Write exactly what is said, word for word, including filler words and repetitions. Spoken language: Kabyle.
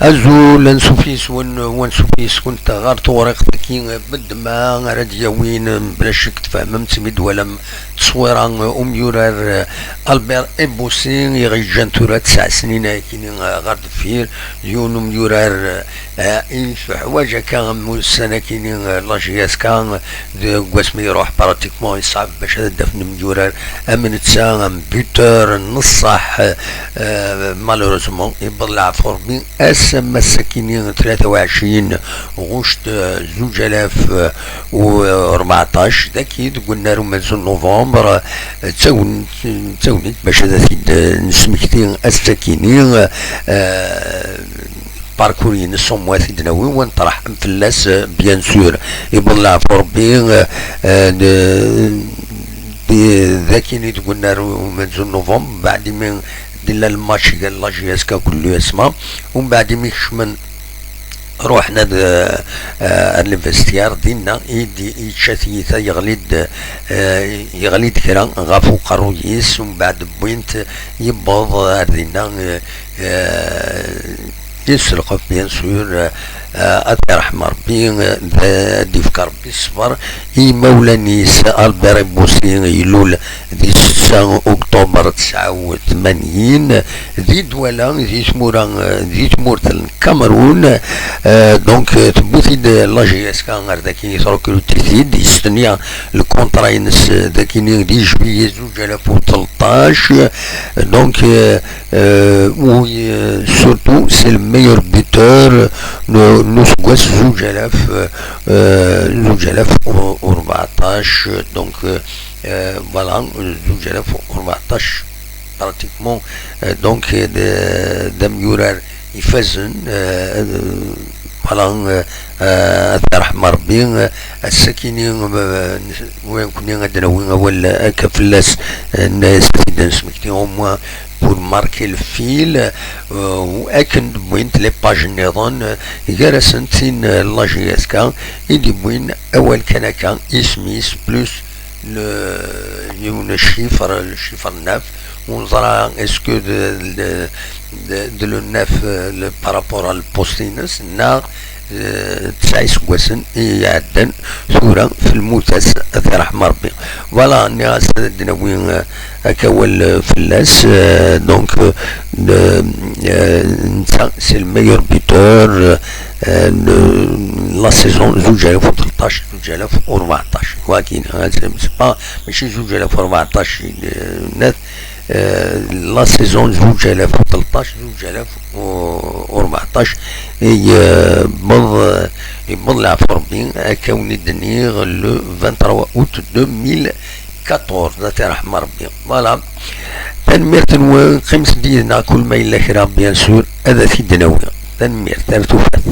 Azul, ansuf yes-wen, wansuf yes-kent ɣer tewriqt-agi n ddemma ara d-yawin, bla ccek tfehmem-tt mi d-twalam tteswira n umyurar Albert Eboussi, i ɣ-yeǧǧan tura tesɛa snin akini ɣer deffir, d yiwen n umyurar, eh, i teḥwaǧ akka am ussan akini, eh, la J S K, deg wasmi iruḥ pratiquement yeṣɛeb bac ad d-afen imyurar am netta, am buteur n ṣṣeḥ. Eh, malheureusement, yewweḍ leɛfu Rebbi, ass am ass-akini tlata u ɛecrin ɣuct, eh, zuǧ alaf u rbeɛṭac, dagi deg unnar umenzu n novembre, eh, d tagnit, d tagnit bac ad t-id-nesmekti ass-akini, eh, parcours-ines, au moins, i d-nawi, wa neṭreḥ fell-as, eh, bien sûr, yewweḍ leɛfu Rebbi, eh, eh, d-, d-, d akini deg unnar umenzu n novembre, mbeɛd imi d-illa lmatch gar la J S K akked l'U S M A, umbeɛd imi kecmen, ruḥen ad, eh, ar le vestiaire, dinna i d-, i yečča tiyita, yeɣli-d, eh, yeɣli-d kra ɣef uqerruy-is, umbeɛd wwin-t, yewweḍ ar dinna, eh, eh, yes lxuf, bien sûr, eh, ad t-yerḥem Rebbi, eh, d-, ad d-yefk Rebbi ṣṣber i yimawlan-is. Albert Eboussi ilul di setta oktober tesɛa u tmanyin di Dwala, di tmura, eh, di tmurt n Kamerun. Eh, donc, eh, tewwi-t-id la J S K ar daki, trekruti-t-id, yestenya lkuntra-ines, eh, dakini di juillet zuǧ alaf u tleṭṭac. Donc, eh, euh, oui, euh, surtout, c'est le meilleur buteur n, n useggas zuǧ alaf, euh, zuǧ alaf u rbeɛṭac, donc, euh, euh, voilà, zuǧ alaf u rbeɛṭac, pratiquement, euh, donc, euh, d, d amyurar ifazen, euh, euh, voilà, euh, euh, ad t-yerḥem Rebbi, euh, ass-akini, euh, nekni ad d-nawi awal akka fell-as, euh, n-, ad t-id-nesmekti, au moins, pour marquer le fil, euh, u akken d-wwint les pages nniḍen, euh, gar-asent tin, euh, la J S K, i d-yewwin awal kan akka, isem-is, plus le, yiwen chiffre, le chiffre neuf, ur neẓra est-ce que de, de, de, de le neuf, euh, le, par rapport à le poste-ines, neɣ, euh, tesɛa iseggasen i iɛeddan, tura f lmut-as, ad t-yerḥem Rebbi. Voilà, nniɣ-as ad d-nawi, euh, akka awal, euh, fell-as, euh, donc, euh, le, euh, netta, c'est le meilleur buteur, euh, euh, de la saison zuǧ alaf u tleṭṭac, zuǧ alaf u rbeɛṭac. Wagi, euh, c'est, c'est pas, mačči zuǧ alaf u rbeɛṭac, euh, net, euh, la saison zuǧ alaf u tleṭṭac, zuǧ alaf u rbeɛṭac, et, euh, bon, euh, et bon, la Rebbi, akka wen-d-nniɣ, le vingt-trois août deux mille quatorze, ad t-yerḥem Rebbi. Voilà. Tanemmirt-nwen, qqimet-d yid-neɣ kul ma yella kra, bien sûr, ad t-id-nawi. Tanemmirt, ar tufat.